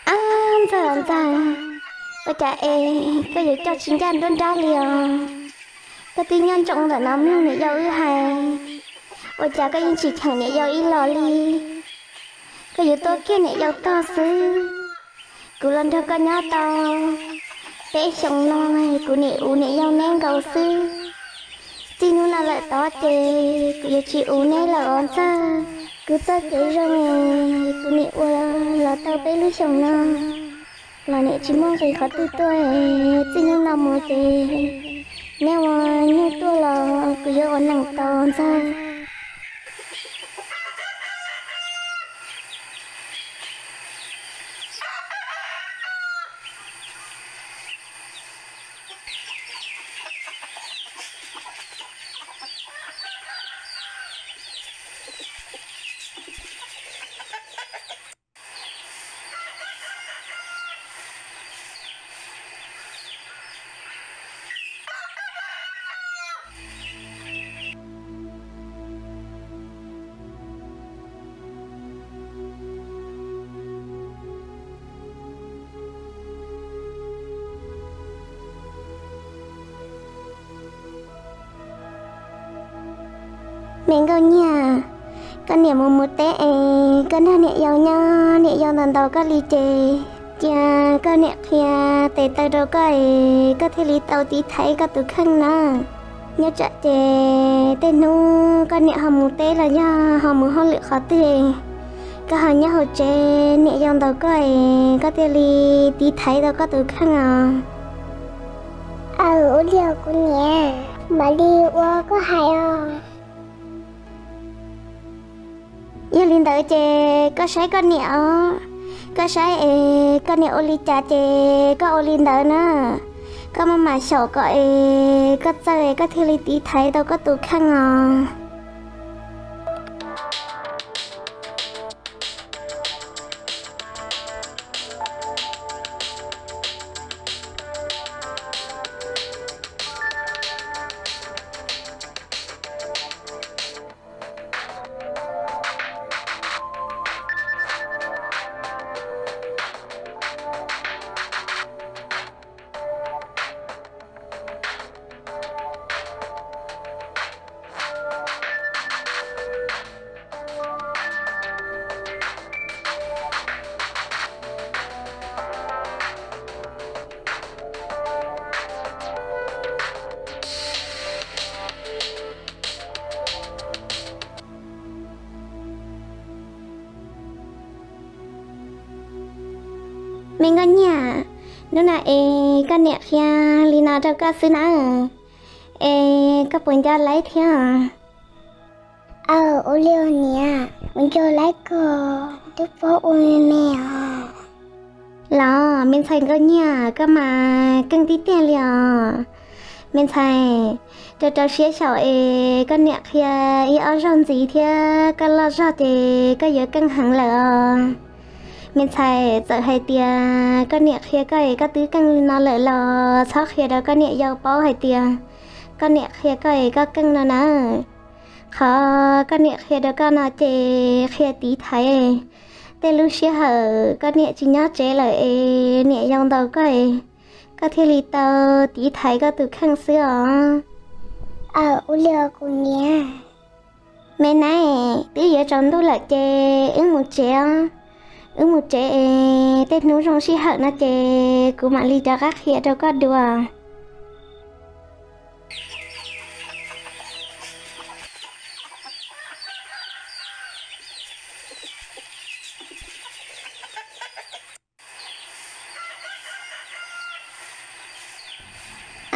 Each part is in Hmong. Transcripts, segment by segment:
Ab, Ntxawg, Ntxawg, ua cas es koj yuav coj tsis ncaj nruab nrab li os? Koj twb nyob ntsoov ntawm no mloog niam yau wb hais, ua cas koj yeej tsis cheem niam yau ib los li? Koj yuav tua kiag niam yau tog xwb. Kuv los nrog koj nyob tau peb xyoos no, kuv niam ua niam yau neb nkaus xwb. Txij hnub no lawm tod ces kuv yuav tsis ua neb lawm os Ntxawg. Kuv txoj kev zoo kuv niam ua los tau peb lub xyoos no los niam tsis muaj nqis qhov twg tuaj. Txij hnub no mus ces neb ua nyuj tuaj los kuv yuav ua nees tau Ntxawg. Me Nkauj Nyiaj, koj niam mus mus teb es koj nrog niam yau nyob, niam yau ntaus ntaus koj li ces cia koj niam qhia tes taw rau koj es koj thiaj li tau tiv thaiv koj tus kheej na. Nyob tsam ces tej hnub koj niam ho mus teb los yog ho mus hauj lwm qhov twg, koj ho nyob hauv tsev niam yau ntaus koj es koj thiaj li tiv thaiv tau koj tus kheej os. Aw, ua li os kuv niam, mam li ua koj hais os. Yog li ntawd ces koj saib koj niam os, koj saib es koj niam ua li cas ces koj ua li ntawd na. Koj maj mam xyaum kom es koj txawj es koj thiaj li tiv thaiv tau koj tus kheej os. Me Nkauj Nyiaj, hnub no es koj niam qhia li no rau koj xwb na, es koj puas nco laib thiab? Aw, ua li os niam, kuv nco laib koj, twb paub ua me me os. Los me ntxhais Nkauj Nyiaj, koj mas keej tib tiag li os. Me ntxhais, rau rau siab xyaum es koj niam qhia ib ob zaug ntxiv thiab koj loj zog ces koj yuav keej heev lawm os. Me ntxhais, txawm hais tias koj niam qhia koj es koj twb keej li no lawm los txhob qhia rau koj niam yau paub hais tias koj niam qhia koj es koj keej no na. Qhov koj niam qhia rau koj no ces qhia tiv thaiv tej lub sij hawm koj niam tsis nyob tsev lawm es niam yau ntaus koj es koj thiaj li tau tiv thaiv koj tus kheej xwb os. Aw, ua li os kuv niam. Me nais, twb yuav tsaus ntuj lawm ces wb mus tsev os. Wb mus tsev es tej hnub zoo sij hawm no ces kuv mam li rov qab qhia rau koj dua.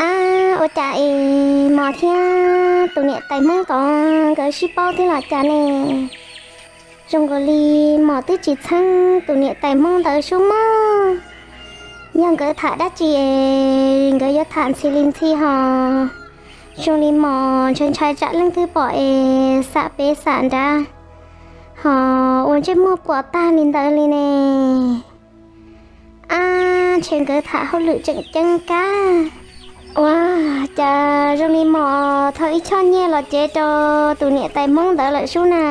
Ab, ua cas es Mos thiab tus niam tais Hmoob tod nkawd sib paub thiab los cas ne? Zoo nkaus li Mos twb tsis txheeb tus niam tais Hmoob ntawd sub mog. Yog nkawd tham dab tsi es nkawd yuav tham ntxhi li ntxhi hos. Zoo li Mos ntshai ntshai tsam leej twg pom es xam pem xam nrad, hos ua ntsej muag puas tag li ntawd li ne. Ces nkawd tham hauj lwm tseem ceeb kab. Ua cas zoo li Mos thau ib choj nyiaj los cev rau tus niam tais Hmoob ntawd lawm sub na?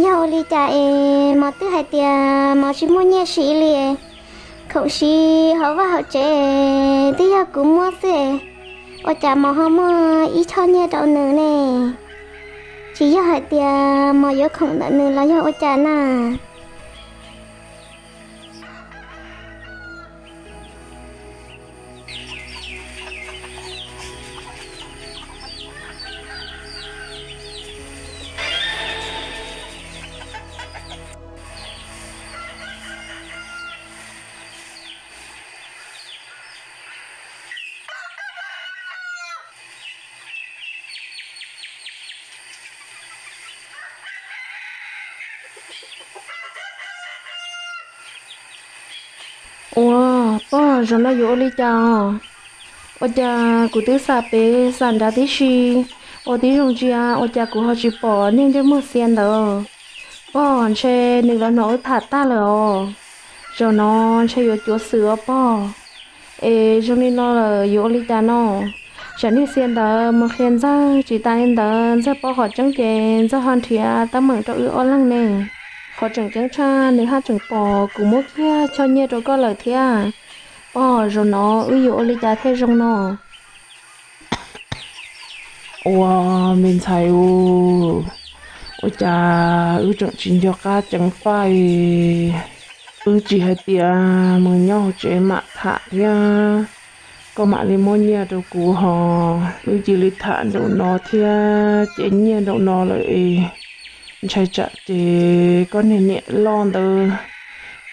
Yog ua li cas es Mos twb hais tias Mos tsis muaj nyiaj siv li, khoom siv hauv vaj hauv tsev twb yog kuv muab xwb, ua cas Mos ho muaj ib choj nyiaj rau nws ne? Tsis yog hais tias Mos yuav khoom ntawm nws los yog ua cas na? Ua, pog, zaum no yuav ua li cas os? Ua cas kuv twb xam pem xam nrad tib si, ua tib zoo ntsia ua cas kuv ho tsis pom niag ntsej muag xiav ntawd? Pog, ntshe nws los hnov wb tham tag lawm os. Zaum no ntshe yuav cuav xwm os pog. Es zoo li no lawm yuav ua li cas no? Tsam niag xiav ntawd mus qhia Ntxawg tsis tas li ntawd, Ntxawg paub qhov tseeb ces Ntxawg ho nrhiav teeb meem rau wb ob leeg ne. Qhov tseem ceeb tshaj nws haj tseem pom kuv muab kiag choj nyiaj rau koj lawm thiab. Pog, zaum no wb yuav ua li cas thiaj zoo no? Ua, me ntxhais u, ua cas wb tseem tsis nco qab ceev faj? Wb tsis hais tias mus nyob hauv tsev mam tham thiab, koj mam li muab nyiaj rau kuv hos. Wb cia li tham nraum no thiab ces nyiaj nraum no lawm es ntshai tsam ces koj niag niam loj ntawd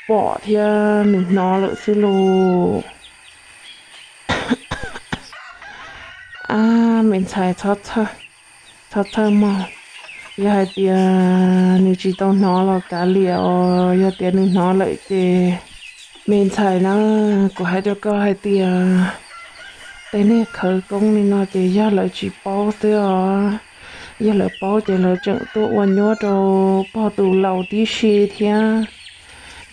pom thiab nws hnov lawm xwb lauj. Ab, me ntxhais, txhob txhawj mog. Yog hais tias nws tsis tau hnov los kav liam os, yog tias nws hnov lawm ces, me ntxhais na, kuv hais rau koj hais tias tej niag khawv koob li no ces yog lawv tsis paub xwb os. Yog lawv paub ces lawv tseem tuaj ua nyuab rau pog tus laus tib si thiab.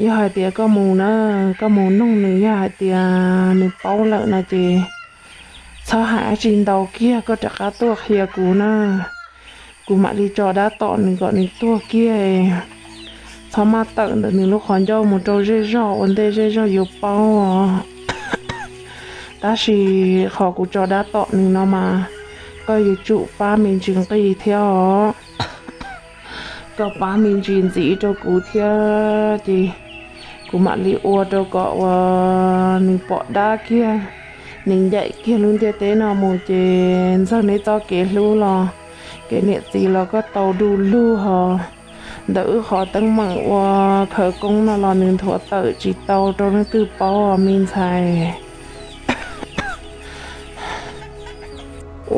Yog hais tias koj mus na, koj mus nug nws, yog hais tias nws paub lawm no ces txhob hais dab tsi ntau kiag, koj rov qab tuaj qhia kuv na. Kuv mam li tso dab tom nws kom nws tuag kiag. Txhob maj tawm ntawm nws lub qhov ncauj mus rau zej zog ua ntej zej zog yuav paub os. Tab sis qhov kuv tso dab tom nws no mas koj yuav tsum pab me ntsis nqi thiab os. Koj pab me ntsis ntxiv rau kuv thiab ces kuv mam li ua rau kom uas nws pom dab kiag, nws ncaim kiag lub ntiaj teb no mus ces Ntxawg neb txoj kev hlub los kev niam txiv los koj tau du lug hos. Ntawm wb qhov teeb meem ua khawv koob no los nws nthuav tawm tsis tau rau leej twg paub os me ntxhais.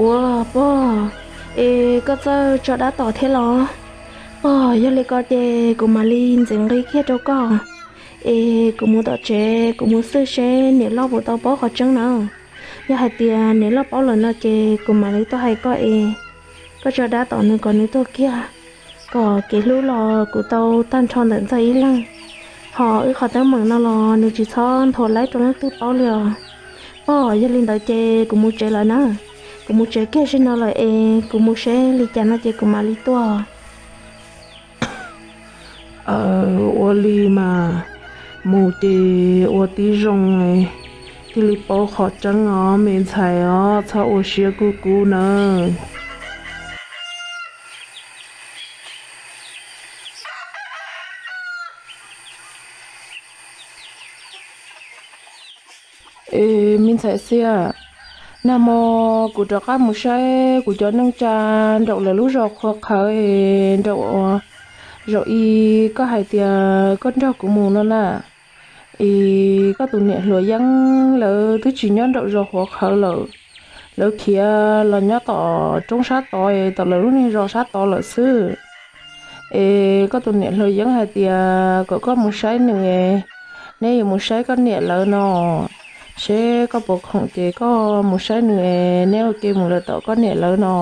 Ua, pog, es koj txawj tso dab tom thiab los? Pog, yog li ko ces kuv mam li ntxiv nqi kiag rau koj. Es kuv mus tom tsev, kuv mus xwb seb niam loj puas tau paub qhov tseeb na. Yog hais tias niam loj paub lawm no ces kuv mam li tuaj hais koj es koj tso dab tom nws kom nws tuag kiag, kom kev hlub los kuv tau tag nrho ntawm Ntxawg ib leeg. Ho wb qhov teeb meem no los nws tsis txhob nthuav laib rau leej twg paub li os. Pog, yog li ntawd ces kuv mus tsev lawm na. Kuv mus tsev kiag zim no lawm es kuv mus seb li cas no ces kuv mam li tuaj. Ua li mas, mus ces ua tib zoo, thiaj li paub qhov tseeb os me ntxhais os, txhob ua siab kub kub nawb. Es me ntxhais Xiab, nag hmo kuv rov qab mus saib kuv cov neej tsa nraum lawv lub zos qhuav qhawv es nraum zaum i koj hais tias koj nrog kuv mus no na. Es koj tus niam hluas Yeeb lawv twb tsis nyob nraum zos qhuav qhawv lawm, lawv khiav los nyob tom roob sab tod es tom lawv lub niag zos sab tod lawm xwb. Es koj tus niam hluas Yeeb hais tias kom koj mus saib nws, neb yuav mus saib koj niam lawv no, seb koj puas khoom ces koj mus saib nws, neb ua ke mus lawm tom koj niam lawv no.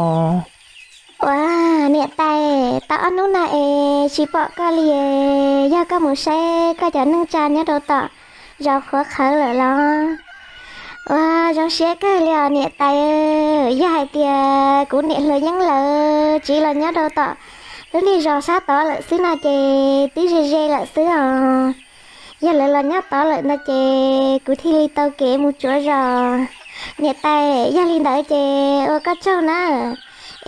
Ua, niam tais, tau ob hnub no es tsis pom koj li es, yog koj mus saib koj cov neej tsa nyob rau tom zos qhuav qhawv lawm los? Ua zoo siab kawg li os niam tais. Yog hais tias kuv niam hluas yeeb lawv tsiv los nyob rau tom lub niag zos sab tod lawm xwb no ces twb ze ze lawm xwb os. Yog lawv los nyob tod lawm no ces kuv thiaj li tau kev mus tsuav zos. Niam tais, yog li ntawd ces ua koj tsaug na,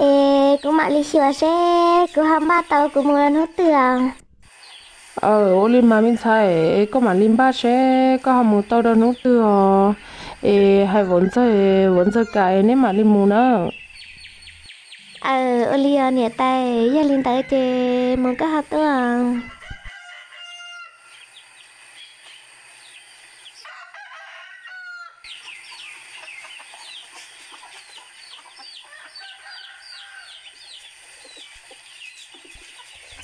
es kuv mam li xyuas seb kuv ho npaj tau kuv mus rau hnub twg os. Ua li mas me ntxhais, koj mam li npaj seb koj ho mus tau rau hnub twg os. Es hais vauv ntxawg, vauv ntxawg kam neb mam li mus na. Aw, ua li os niam tais, yog li ntawd ces mus koj ho tuaj.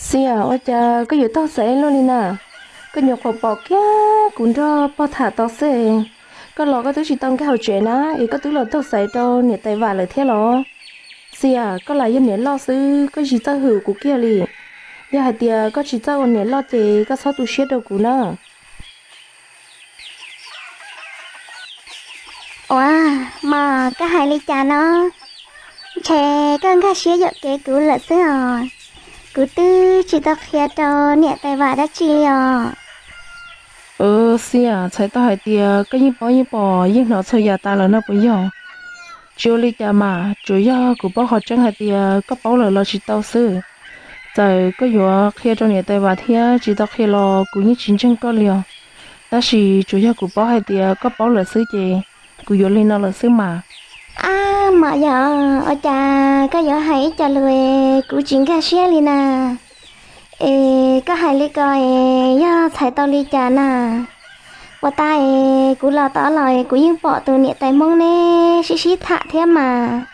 Xia, ua cas koj yuav taug xaiv luaj li na? Koj nyuam qhuav pom kiag kuv nrog pog tham tod xwb, koj los koj twb tsis tau nkag hauv tsev na es koj twb los taug xaiv rau niam tais Vam lawm thiab los? Xia, koj lam yog niam loj xwb koj tsis txawj hwm kuv kiag li. Yog hais tias koj tsis txawj ua niam loj ces koj txhob tu siab rau kuv na. Ua, Mos, koj hais li cas no? Ntshe koj nkag siab yuam kev kuv lawm xwb os. Kuv twb tsis tau qhia rau niam tais Vam dab tsi li os. Xia, txhais tau hais tias koj yeej paub yeej pom yeej hnov txhua yam tas lawm no puas yog? Tsis ua li cas mas, tsuas yog kuv paub qhov tseeb hais tias koj paub lawm los tsis tau xwb. Txawm koj yuav qhia rau niam tais Vam thiab tsis tau qhia los kuv yeej tsis ntseeg koj li os. Tab sis tsuas yog kuv paub hais tias koj paub lawm xwb ces kuv yuav li no lawm xwb mas. Ab, Mos yog, ua cas koj yuav hais ib co lus kuv tsis nkag siab li na? Es koj hais li ko es yog txhais tau li cas na? Puas tas es kuv los tod los kuv yeej pom tus niam tais Hmoob neb sib sib tham thiab mas,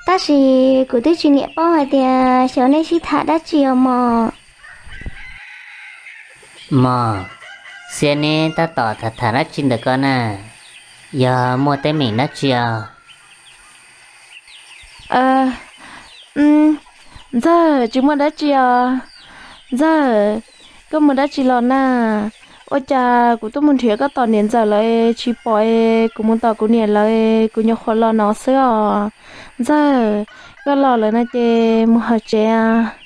tab sis kuv twb tsis niam paub hais tias xyov neb sib tham dab tsi os Mos. Mos, Xia neb tab tom tham tham dab tsi ntawm ko na? Yog muaj teeb meem dab tsi os? Ntxawg, tsis muaj dab tsi os. Ntxawg, koj mus dab tsi los na? Ua cas kuv tuaj mus nrhiav koj tom niam ntxawm lawv tsis pom, kuv mus tom kuv niam lawv kuv nyuam qhuav los no xwb os. Ntxawg, koj los lawm no ces mus hauv tsev.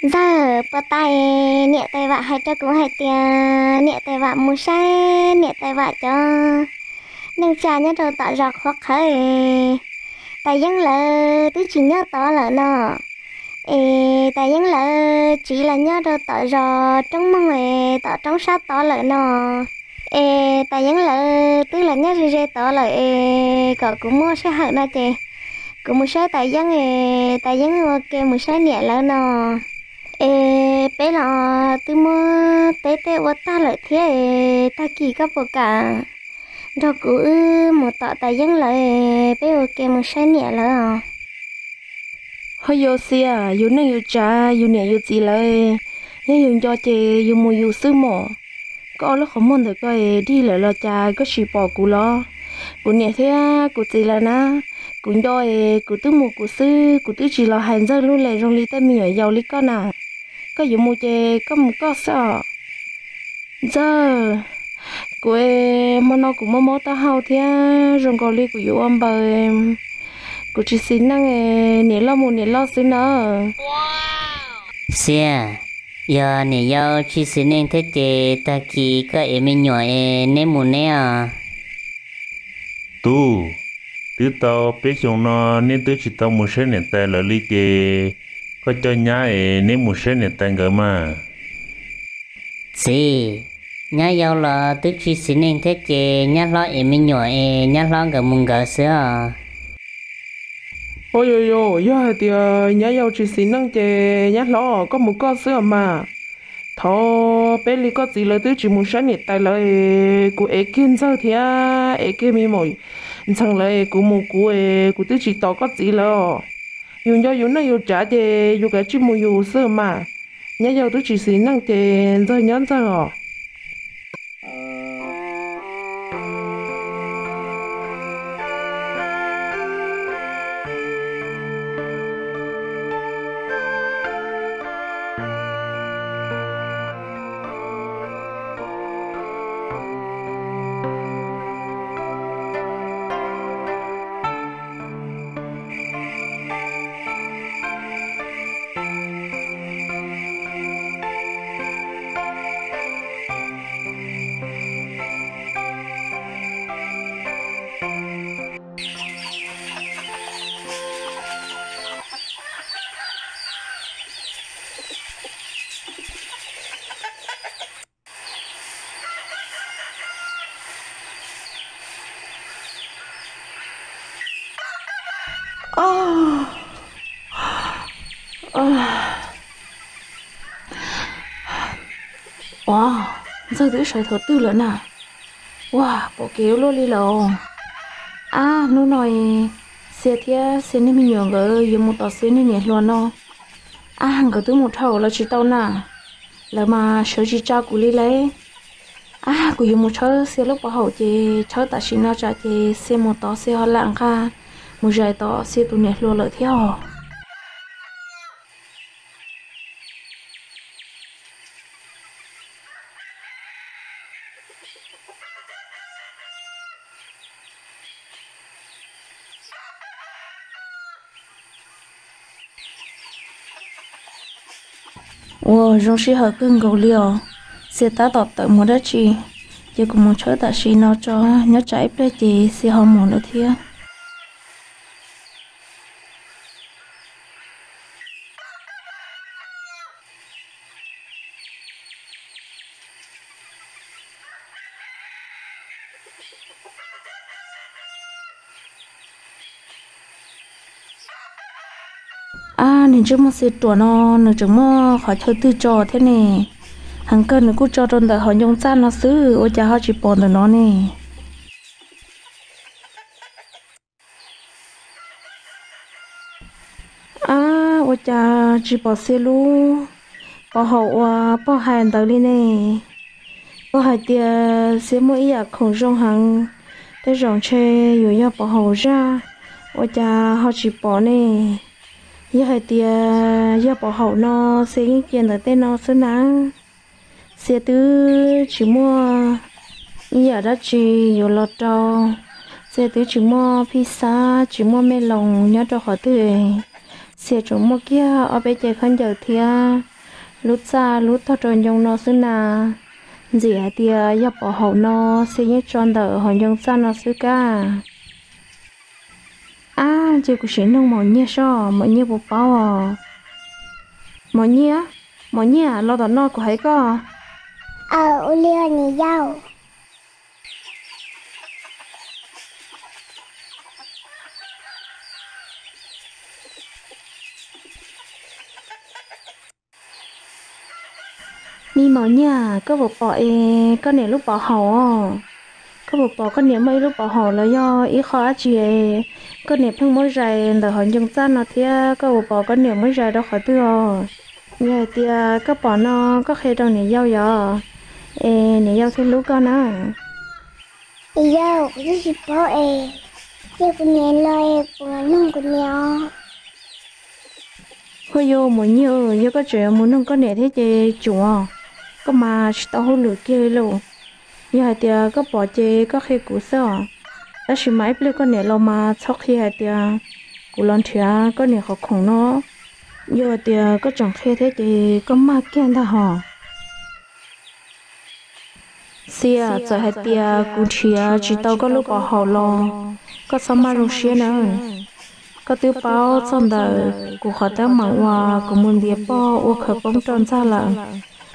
Ntxawg, puas tas niam tais Vam hais rau kuv hais tias niam tais Vam mus saib niam tais Vam cov neej tsa nyob rau tom zos qhuav qhawv, tais Yeeb lawv twb tsis nyob tod lawm no. Es tais Yeeb lawv tsiv los nyob rau tom zos roob moog es tom roob sab tod lawm no. Es tais Yeeb lawv twb los nyob ze ze tod lawm es kom kuv muaj sij hawm no ces kuv mus saib tais Yeeb es tais Yeeb ua ke mus saib niam lawv no. Es peb los twb muab teb tej ua tag lawm thiab es tag kis koj puas kam nrog kuv wb mus tom tais Yeeb lawv es peb ua ke mus saib niam lawv os? Ho yus Xia, yus neej yus tsav yus niam yus txiv lawv, yog yus nco ces yus mus yus xwb mog. Koj ua lub qhov muag ntawm koj es dig lawm los cas koj tsis pom kuv los? Kuv niam thiab kuv txiv lawv na, kuv nco es kuv twb mus kuv xwb, kuv twb tsis los hais Ntxawg lub lem zoo li tej me nyuam yaus li koj na. Koj yuav mus ces koj mus koj xwb os. Ntxawg, kuv, hmo no kuv mob mob taub hau thiab zoo nkaus li kuv yuav ua npaws, kuv tsis xis neej, niam loj mus niam loj xwb na. Xia, yog niam yau tsis xis neej thiab ces tag kis koj ev me nyuam es neb mus neb os. Tub, twb tau peb xyoos no neb twb tsis tau mus saib niam tais lawv li ces koj coj nyab es neb mus saib niam tais nkawd mas. Txiv, nyab yau los twb tsis xis neej thiab ces nyab hlob ev me nyuam es nyab hlob nkawd mus nkawd xwb os. Ua yog, yog hais tias nyab yau tsis xis neej ces nyab hlob koj mus koj xwb os mas. Thaum peb li koj txiv lawv twb tsis mus saib niam tais lawv, kuv ev kiag Ntxawg thiab ev kiag me maum Ntxhee lawv, kuv mus kuv, kuv twb tsis tos koj txiv lawv os. Yus nco yus neej yus tsav ces yus kav tsij mus yus xwb mas. Nyab yau twb tsis xis neej ces Ntxawg nyob Ntxawg os. Ua, Ntxawg twb sawv thaum twg lawm na? Ua, pom kev ua luaj li lawm. Ab, hnub no Xia thiab Xia niag me nyuam nkawd yuav mus tos Xia niag niam hluas no. Ab, nkawd twb mus dhau lawm tsis tau na. Lawv mas sawv tsis tsa kuv li lauj. Ab, kuv yuav mus tshawb Xia lub pov haum ces tshawb tam sim no tsam ces Xia mus tod Xia ho lam nqa mus zais tom Xia tus niam hluas lawm thiab os. Ua zoo sij hawm kawg nkaus li os. Xia tab tom tawm mus dab tsi, ces kuv mus tshawb tam sim no tso, nyob tsam ib pliag ces Xia ho mus lawm thiab. Ab, niag ntsej muag Xia ruam no, nws tseem muaj qhov chaw twg tso thiab ne? Heev kawg nws kuj tso rau ntawm hauv ncoo txaj no xwb, ua cas ho tsis pom ntawm no ne? Ab, ua cas tsis pom Xia lub pov haum uas pog hais ntawd li ne? Pog hais tias Xia muaj ib yam khoom zoo heev, tej zaum ntshe yuav yog pov haum zaj, ua cas ho tsis pom ne? Yog hais tias yog pov haum no, Xia yeej cia ntawm tej no xwb na. Xia twb tsis muaj ib yam dab tsi yuav los rau, Xia twb tsis muaj phij xab, tsis muaj me loos nyob rau qhov twg. Xia tsuas muaj kiag ob peb ce khaub ncaws thiab lub txaj lub tog rau ncoo no xwb na. Ntxim hais tias yog pov haum no, Xia yeej tso ntawm hauv ncoo txaj no xwb kab. Ab, ces kuv sim nug maum Nyiaj seb maum Nyiaj puas paub os. Maum Nyiaj, maum Nyiaj, los tom no kuv hais koj. Aw, ua li niam yau. Me maum Nyiaj, koj puas pom es koj niam lub pov haum? Koj puas pom koj niam muaj ib lub pov haum los yog ib qho dab tsi es koj niam pheej muab zais ntawm hauv ncoo txaj no thiab koj puas pom koj niam muab zais rau qhov twg os? Yog hais tias koj pom no koj qhia rau niam yau yom, es niam yau thiaj hlub koj na. Niam yau, kuv twb tsis paub es, cia kuv niam los es kuv mam nug kuv niam os. Huaj yog maum Nyiaj, yog koj tseem yuav mus nug koj niam thiab ces tsum, koj mas tsis tau hauj lwm kiag li lauj. Yog hais tias koj pom ces koj qhia kuv xwb os. Tab sis mas ib pliag koj niam los mas txhob qhia hais tias kuv los nrhiav koj niam qhov khoom no. Yog hais tias koj tseem qhia thiab ces koj mag kiag ntag hos. Xia, txawm hais tias kuv nrhiav tsis tau koj lub pov haum los koj txhob maj zoo siab nawb. Koj twb paub txog ntawm kuv qhov teeb meem uas kuv mus ntiav pog ua khawv koob rau Ntxawg lawm,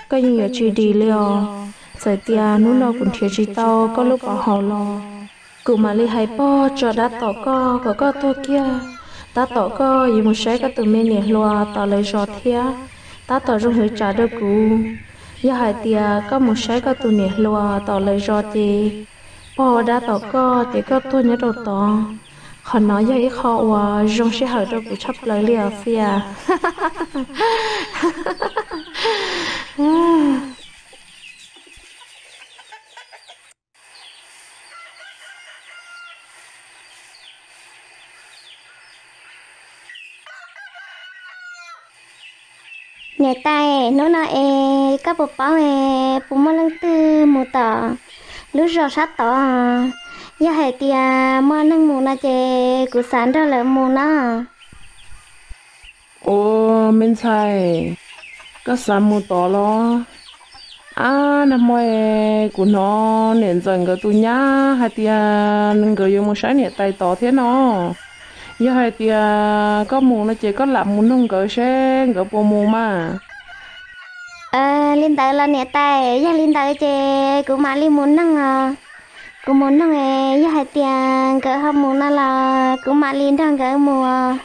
koj yeej yuav tsis dim li os. Txawm tias hnub no kuv nrhiav tsis tau koj lub pov haum los kuv mam li hais pog tso dab tom koj kom koj tuag kiag, Tab tom koj yuav mus saib koj tus me niam hluas tom lawv zos thiab, tab tom zoo hwv tsam rau kuv. Yog hais tias koj mus saib koj tus niam hluas tom lawv zos ces pog ua dab tom koj ces koj tuag nyob rau tod. Qhov no yog ib qho uas zoo sij hawm rau kuv tshaj plaws li os Xia. Niam tais, hnub no es koj puas paub es puas muaj leej twg mus tom lub zos sab tod? Yog hais tias muaj neeg mus no ces kuv xav nrog lawv mus no. Ua, me ntxhais, koj xav mus tod los? Ab, nag hmo kuv hnov niam ntxawm nkawd tus nyab hais tias nkawd yuav mus saib niam tais tod thiab no. Yog hais tias koj mus no ces koj lam mus nug nkawd seb nkawd puas mus mas. Li ntawd los niam tais, yog li ntawd ces kuv mam li mus nug os. Kuv mus nug, yog hais tias nkawd ho mus no los kuv mam li nrog nkawd mus.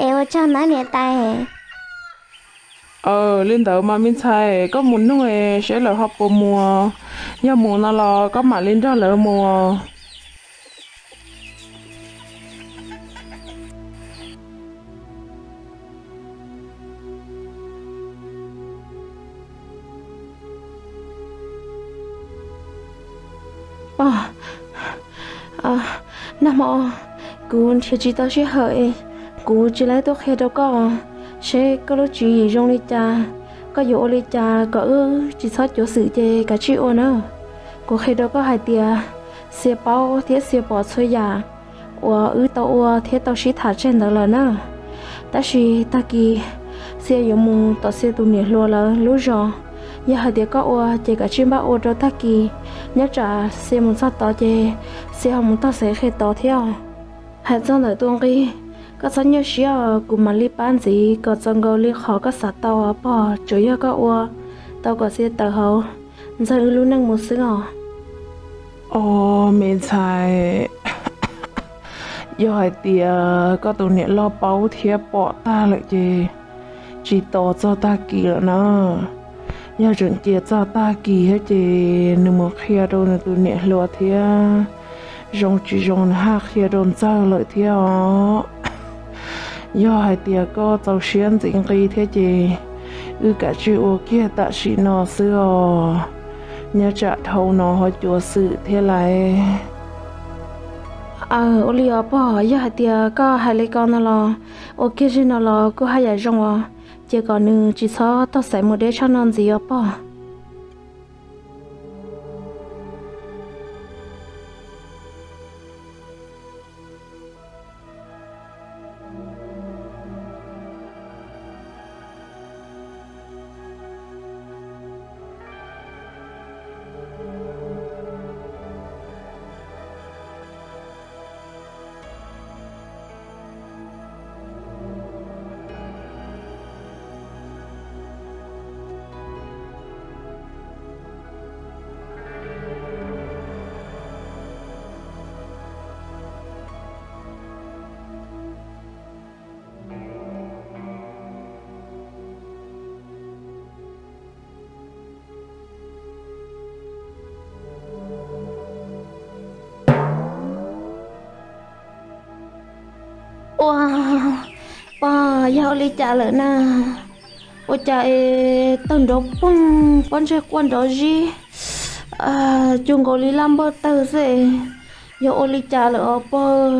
Es ua tsaug nawb niam tais. Aw, li ntawd mas me ntxhais, koj mus nug seb lawv ho puas mus. Yog mus no los koj mam li nrog lawv mus. Pog, nag hmo kuv nrhiav tsis tau sij hawm, kuv tsis laib tuaj qhia rau koj seb koj lub tswv yim zoo li cas, koj yuav ua li cas kom wb tsis txhob cuav xwm ces kav tsij ua na. Kuv qhia rau koj hais tias Xia paub thiab Xia pom txhua yam uas wb tau ua thiab tau sib tham tseg ntawd lawm na. Tab sis tag kis Xia yuav mus tom Xia tus niam hluas lawv lub zos. Yog hais tias koj ua ces kav tsij npaj ua rau tag kis, nyob tsam Xia mus txog tod ces Xia ho mus tog xaiv qhia tod thiab. Hais txog ntawm tus nqi, koj txhob nyuaj siab, kuv mam li pab ntxiv kom txaus nkaus li qhov koj xav tau pog. Tsuas yog koj ua tau kom Xia tawm hauv ntxawg wb lub neej mus xwb os. Os, me ntxhais, yog hais tias koj tus niam loj paub thiab pom tag lawm ces tsis tos txog tag kis lawm na. Yog tseem cia txog tag kis thiab ces nws mus qhia rau nws tus niam hluas thiab, zoo tsis zoo nws haj qhia rau ntxawg lawm thiab os. Yog hais tias koj txaus siab ntxiv nqi thiab ces wb kav tsij ua kiag tam sim no xwb os, nyob tsam dhau no ho cuav xwm thiab lauj. Aw, ua li os pog, yog hais tias koj hais li ko no los ua kiag zim no los kuj haj yam zoo os. Ces kom nws tsis txhob tog xaiv mus deb tshaj no ntxiv os pog. Ua, pog, yog ua li cas lawm na? Ua cas es tawg nrov poog, pob ntseg quaj nrov zib, cuag nkaus li laj npawj tawg xwb. Yog ua li cas lawm os pog?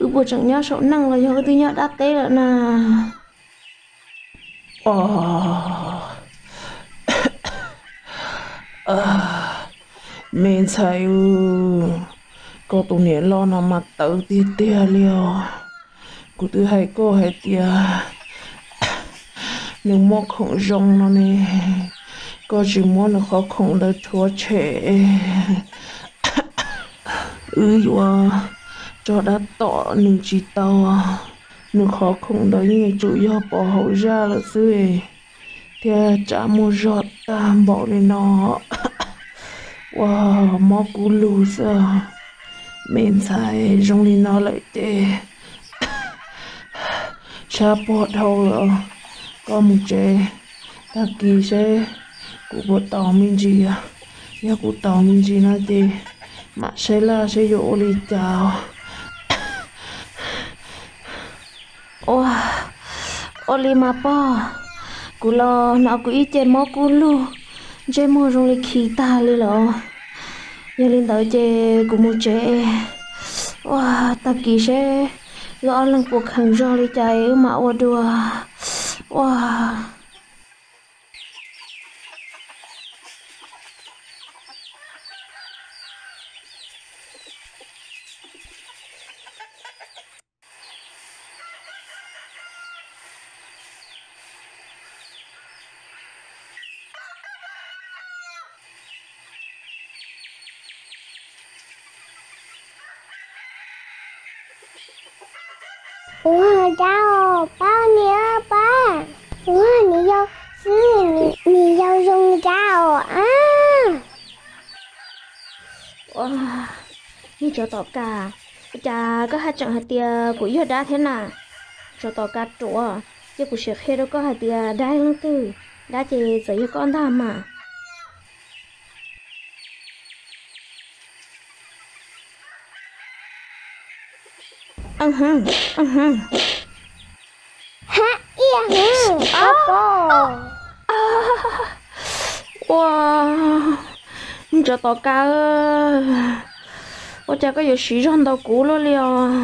Wb puas tseem nyob saum neej los yog wb twb nyob dab teb lawm na? Me ntxhais, koj tus niam loj no mas tawv tiag tiag li os. Kuv twb hais koj hais tias nws muaj khoom zoo no ne, koj tsis muab nws qhov khoom ntawd rhuav tshem. Wb yuav tso dab tom nws tsis tau. Nws qhov khoom ntawd yeej yuav tsum yog pov hauv zaj lawm xwb, thiaj tsa muaj zog tag npaum li no. Ua, mob kub lug xwb. Me ntxhais, zoo li no lawm ces Tshab pog dhau lawm, koj mus tsev, tag kis seb kuv puas taus me ntsis. Yog kuv taus me ntsis no ces mam saib laj seb yuav ua li cas. Ua, ua li mas pog, kuv los hnov kuv ib ce mob kub lug, ntsej muag zoo li khi tag li lawm. Yog li ntawd ces kuv mus tsev, ua, tag kis seb wb ob leeg puas kheev zog li cas wb mam ua dua. Ua. Ua cas os pab niam pab, ua nws yau xwb, nws yau zoo li cas os a. Niag tsov tom ka, ua cas koj haj tseem hais tias kuv yog dab thiab na? Tsov tom ka ruam, ces kuv sim qhia rau koj hais tias dab leej twg, dab ces txawm yog koj ntag mas. Hab ib hwv, ua, niag tsov tom ka, ua cas koj yuav siv zog ntaus kuv luaj li os?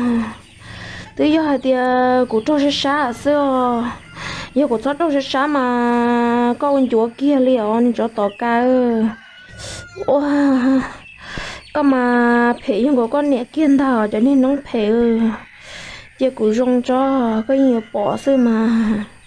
Twb yog hais tias kuv raug sab sab xwb os. Yog kuv txhob raug sab sab mas koj ua ncuav kiag li os niag tsov tom ka. Ua, koj mas phem yog nkaus koj niam kiag ntag cov niag noob phem. Cia kuv zoo tso, koj yeej yuav pom xwb mas.